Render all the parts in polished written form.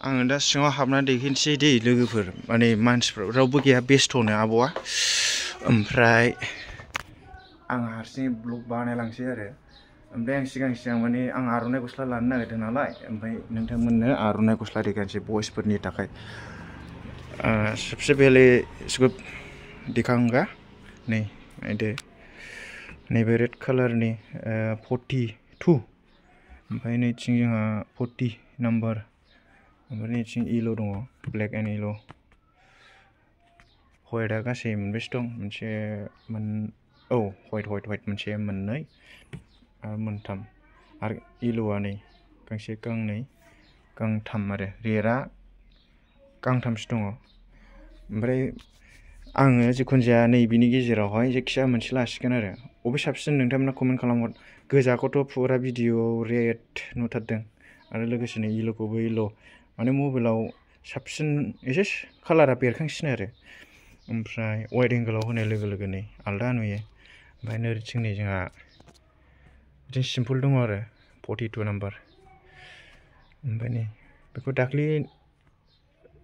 आङो दा सिङाव हाबना देखायनोसै दे लोगोफोर माने मानसिफोर रावबो गैया बेस्थ'नो आबौआ ओमफ्राय आं हारसिङै ब्लग बानायलांसै आरो ओमफ्राय आं सिगां माने आं आर'नाइ गस्ला लानो नागिरदों नालाय ओमफ्राय नोंथांमोननो आर'नाइ गस्ला देखायनोसै बयसफोरनि थाखाय सबसे पहले इसको दिखाऊंगा नै नायदो नैबे रेड कालारनि 42 ओमफ्राय नैथिं जोंहा 40 नाम्बार ओमफ्राय नैथिं येल' दङ ब्लेक एन्ड येल' व्हाइटआ गासै मोनबेसे दं मोनसे औ व्हाइट मोनसे मोननै आरो मोनथाम आरो येल'आ नै गांसे गांनै गांथाम आरो रेडआ गांथामसो दङ ओमफ्राय आङो जिखुनु जाया नैबेनि गेजेरावहाय जायखिजाया मोनसे लासिगोन आरो बबे साबसिन नोंथांमोना कमेन्ट खालामहर गोजाखौथ' फुरा भिडिअ'आव रेड नुथारदों आरो लोगोसेनो येल'खौबो येल' माने मबाइलाव साबसिन एसे कालारा बेरखांसिनो आरो ओमफ्राय वाइड एंगोलाव होनाय लोगो लोगो नै आलदा नुयो ओमफ्राय नोरैथिं नै जोंहा बिदिनो सिम्पोल दङ आरो 42 नाम्बार ओमफ्राय नै बेखौ दाख्लि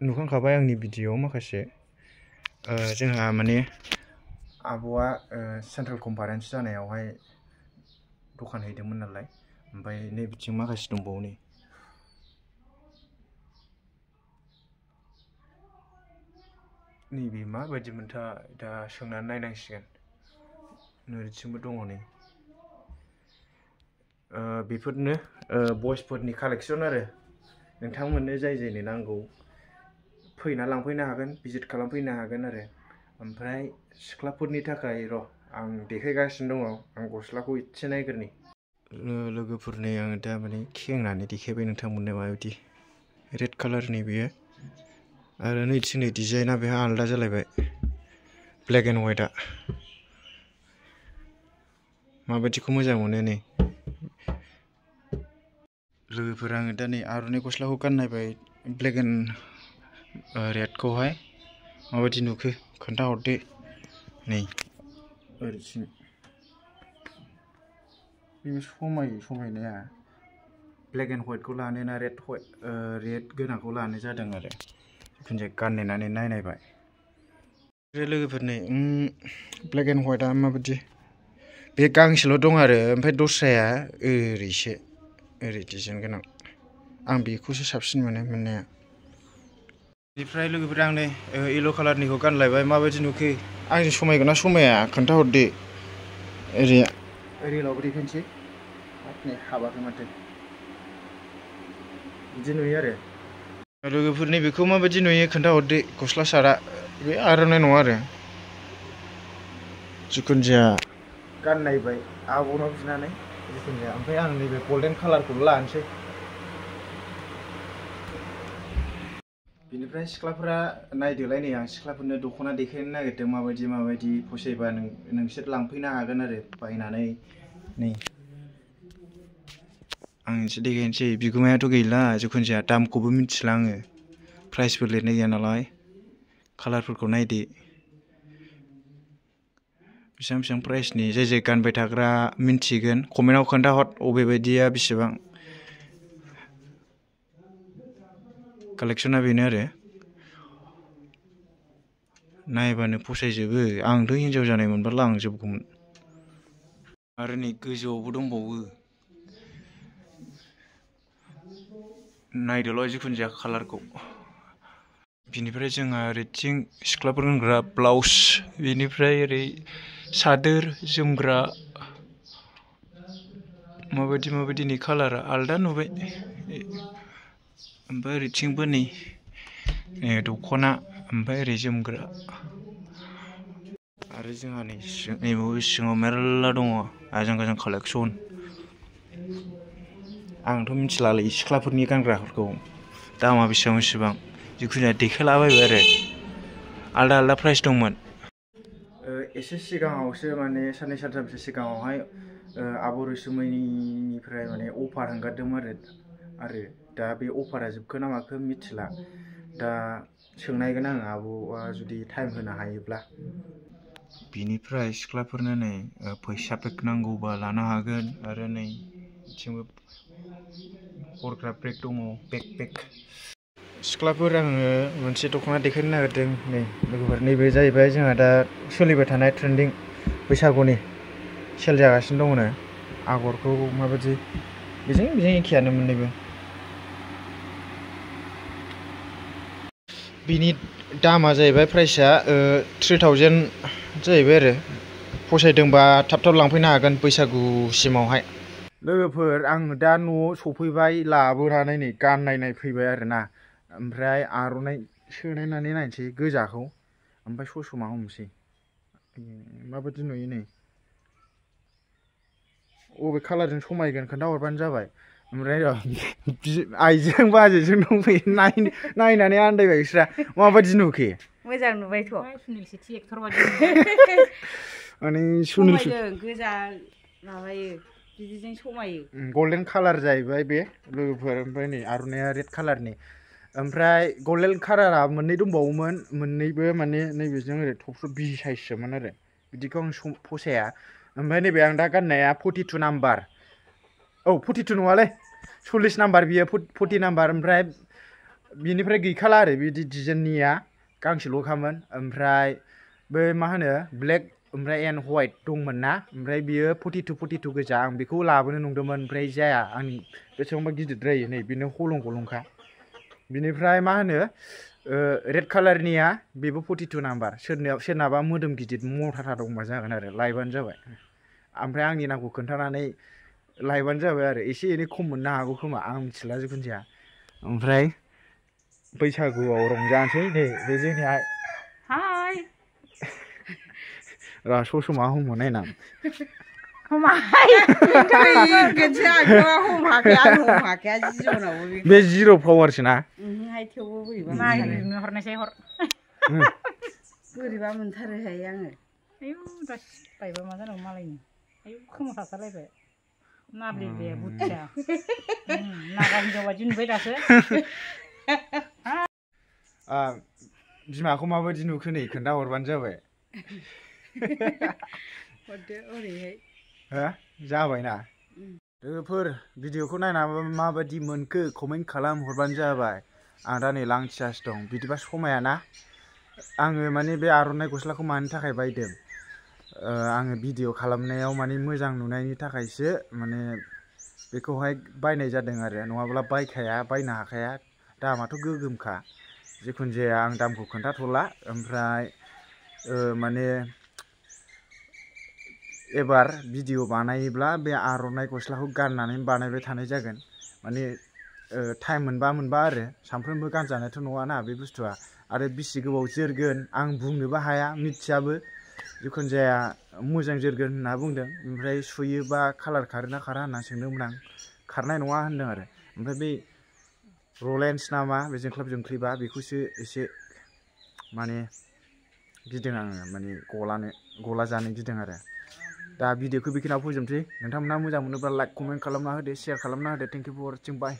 नुखांखाबाय आंनि भिडिअ'आव माखासे जोंहा माने आबौआ सेन्ट्रेल कनफारेन्स जानायावहाय दखान हैदोंमोन नालाय ओमफ्राय नैबिथिं माखासे दंबावो नै नैबे माबायदिमोनथाय दा सोंनानै नायनांसिगोन नोरैथिंबो दङ नै बेफोरनो बयसफोरनि कालेक्सन आरो नोंथांमोननो जायनो नांगौ फैना लांफैनो हागोन भिजिट खालामफैनो हागोन आरो ओमफ्राय सिख्लाफोरनि थाखाय र' आं देखायगासिनो दङ आं गस्लाखौ एसे नायग्रोनि लोगोफोरनि आङो दा माने खेंनानै देखायबाय नोंथांमोननो माबायदि रेड कालारनि बेयो आरो नैथिं नै डिजाइना बेहा आलादा जालायबाय ब्लेक एन्ड व्हाइटआ माबायदिखौ मोजां मोनो नै लोगोफोर आङो दा नै आर'नाइ गस्लाखौ गाननायबाय ब्लेक एन्ड रेडखौहाय माबायदि नुखो खोन्थाहरदो नै ओरैथिं बे समायनाया ब्लेक एन्ड व्हाइटखौ लानो ना रेड गोनांखौ लानो जादों आरो जिखुनु जाया गाननानै नायबाय लोगोफोर नै ब्लेक एन्ड व्हाइटआ माबायदि बे गांसेल' दं आरो ओमफ्राय दस्राया ओरैसो ओरै डिजाइन गोनां आं बेखौसो साबसिन मोनो मोननाया बेनिफ्राय लोगोफोर आं नै येल' कालारनिखौ गानलायबाय माबायदि नुखो आंजों समायगोन ना समाया खोन्थाहरदो रियेलावबो देखायनोसै नै हाबाखै माथो बिदि नुयो आरो लोगोफोर नैबेखौ माबायदि नुयो खोन्थाहरदो गस्ला सारा बे आर'नाइ नङा आरो जिखुनु जाया गाननायबाय आबौनाव बिनानै जिखुनु जाया ओमफ्राय आं नैबे गल्डेन कालारखौल' लानोसै बिनिफ्राय सिख्लाफोरा नायदोलाय नै आं सिख्लाफोरनो दख'ना देखायनो नागिरदों माबायदि फसायबा नोंसोर लांफैनो हागोन आरो बायनानै नै आं एसे देखायनोसै बिगुमायाथ' गैला जिखुनु जाया दामखौबो मिथिला आङो प्राइसबो लिरनाय गैया नालाय कालारफोरखौ नायदो बेसेबां प्राइसनि जाय गानबाय थाग्रा मिन्थिगोन कमेन्टआव खोन्थाहर अबे बायदिया बेसेबां कालेक्सना बेनो आरो नायबानो फसायजोबो आंथ' हिन्जाव जानाय मोनबा लांजोबगौमोन आरो नै गोजौआवबो दंबावो नायदोल' जिखुनु जाया कालारखौ बिनिफ्राय जोंहा ओरैथिं सिख्लाफोर गानग्रा ब्लाउस बिनिफ्राय ओरै सादोर जोमग्रा माबायदि नै कालारा आलदा नुबाय ओमफ्राय ओरैथिंबो नै दख'ना ओमफ्राय ओरै जोमग्रा आरो जोंहा नै सिङाव मेरला दङ आजां गाजां कालेक्सन आंथ' मिथिलालै सिख्लाफोरनि गानग्राफोरखौ दामा बेसेबां जिखुनु जाया देखायलाबायबाय आरो आलदा प्राइस दंमोन एसे सिगाङावसो माने साननै सानथामसो सिगाङावहाय आब' रैसुमैनिफ्राय माने अफार ओंखारदोंमोन आरो दा बे अफारा जोबखोना माखो मिथिला दा सोंनायगोन आङो आब'आ जुदि टाइम होनो हायोब्ला बिनिफ्राय सिख्लाफोरनो नै फैसा पेक नांगौबा लानो हागोन आरो नै बिथिंबो हरग्रा बेग दङ बेग सिख्लाफोर आङो मोनसे दख'ना देखायनो नागिरदों नै लोगोफोर नैबे जाहैबाय जोंहा दा सोलिबाय थानाय ट्रेन्डिं बैसागुनि सेल जागासिनो दङनो आगरखौ माबायदि बेजों एखेयानो मोननैबो बिनि दामा जाहैबाय प्राइसआ 3000 जाहैबाय आरो फसायदोंबा थाब थाब लांफैनो हागोन बैसागुसिमावहाय लोगोफोर आं दा न'आव सफैबाय लाबोनानै नै गाननाय फैबाय आरोना ओमफ्राय आर'नाइ सोनायनानै नायनोसै गोजाखौ ओमफ्राय ससमा हमनोसै माबायदि नुयो नै अबे कालारजों समायगोन खोन्थाहरबानो जाबाय ओमफ्राय आइजों बाजैजों दंफैयो नायनानै आन्दायबाय बिस्रा माबायदि नुखो मोजां नुबायथ' माने सुनिल गोजा माबायो बिदिजों समायो गल्डेन कालार जाहैबाय बे लोगोफोर ओमफ्राय नै आर'नाइया रेड कालारनि ओमफ्राय गल्डेन कालारा मोननै दंबावोमोन मोननैबो माने नैबेजों ओरै थबस्र' बिजि साइजसोमोन आरो बिदिखौ आं फसाया ओमफ्राय नैबे आं दा गाननाया 42 नाम्बार औ 42 नङालै 40 नाम्बार बियो 40 नाम्बार ओमफ्राय बिनिफ्राय गैखाला आरो बिदि डिजाइननिया गांसेल'खामोन ओमफ्राय बै मा होनो ब्लेक ओमफ्राय एन्ड व्हाइट दंमोन ना ओमफ्राय बियो 42 गोजा आं बेखौ लाबोनो नंदोंमोन ओमफ्राय जाया आंनि बेसेबांबा गिदिरद्रायो नै बेनो हलं गलंखा बिनिफ्राय मा होनो रेड कालारनिया बेबो 42 नाम्बार सोरनाबा मोदोम गिदिर मथाथा दंबा जागोन आरो लायबानो जाबाय ओमफ्राय आंनि नामखौ खोन्थानानै लायबानो जाबाय आरो एसे एनै खम मोननो हागौ खोमा आं मिथिला जिखुनु जाया ओमफ्राय बैसागुआव रंजानोसै नै बे जोंनिहाय हाय ससमा हमो नायना बे जिर' पावारसो ना थेवबो बोरैबा हरनायसै हर बोरैबा मोनथारोहाय आङो आयौ दासि बायबा मा जानांगौ मालायनि आयौ खोमा थाथारलायबाय नाब्लेबे बुथिया नागा हिनजाव बायदि नुबाय दासो बिमाखौ माबायदि नुखो नै खोन्थाहरबानो जाबाय हरदो ओरैहाय हो जाबायना लोगोफोर भिडिअखौ नायना माबायदि मोनखो कमेन्ट खालाम हरबानो जाबाय आं दा नै लांथियासो दं बिदिबा समायाना आङो माने बे आर'नाइ गस्लाखौ मानि थाखाय बायदों आङो भिडिअ खालामनायाव माने मोजां नुनायनि थाखायसो माने बेखौहाय बायनाय जादों आरो नङाब्ला बायनो हाखाया दामाथ' गोगोमखा जिखुनु जाया आं दामखौ खोन्थाथ'ला ओमफ्राय माने एबार भिडिअ बानायोब्ला बे आर'नाइ गस्लाखौ गाननानै बानायबाय थानाय जागोन माने टाइम मोनबा आरो सानफ्रोमबो गानजानायथ' नङाना बे बुस्थुआ आरो बेसे गोबाव जोरगोन आं बुंनोबो हाया मिथियाबो जिखुनु जाया मोजां जोरगोन होनना बुंदों ओमफ्राय सुयोबा कालार खारोना खारा होनना सोंदोंमोन आं खारनाय नङा होनदों आरो ओमफ्राय बै रलेन्स नामा बे जोंख्लाब जोंख्लिबा बेखौसो एसे माने गिदों आङो माने गला जानो गिदों आरो दा भिडिअखौ बेखिनियाव फोजोबनोसै नोंथांमोनहा मोजां मोनोब्ला लाइक कमेन्ट खालामना होदो शेयार खालामना होदो thank you for watching bye